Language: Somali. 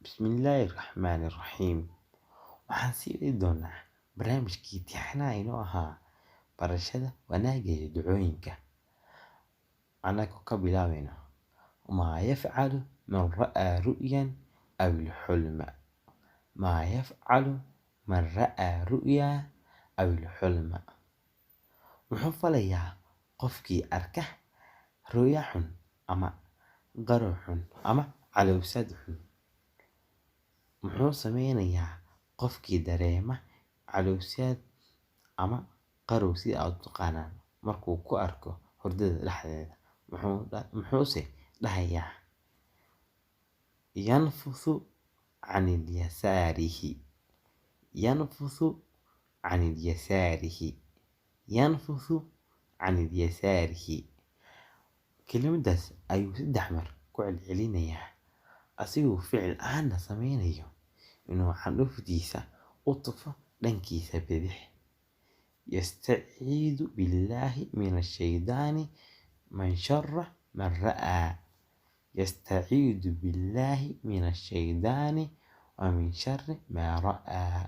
Bismillaahi Raxmaani Raxiim. Waxaan sii wadi doonaa barnaamijkii tixanaha inoo ahaa barashada wanaagga iyo ducooyinka. Anagoo ka bilaabayno maa yafcalu man ra'aa ru'yan aw ilxulma. Maa yafcalu man ra'aa ru'ya aw ilxulma. Muxuu falayaa qofkii arka ru'ya xun ama qarow xun ama calowsad xun? Muxuu sameynayaa qofkii dareema calowsad ama qarow sida aad u taqaanaan markuu ku arko hurdada dhexdeeda? Muxuuse dhahayaa? Yanfuthu can yasaarihi, yanfuthu can yasaarihi, yanfuthu can yasaarihi. Kelimadaas ayuu 3 mar ku celcelinayaa, asigoo ficil ahaanna sameynayo inuu candhuftiisa u tufo dhankiisa bidix. Yastaciidu billaahi min ashaydaani man shara man ra'aa. Yastaciidu billaahi min ashaydaani wa min shari maa ra'aa.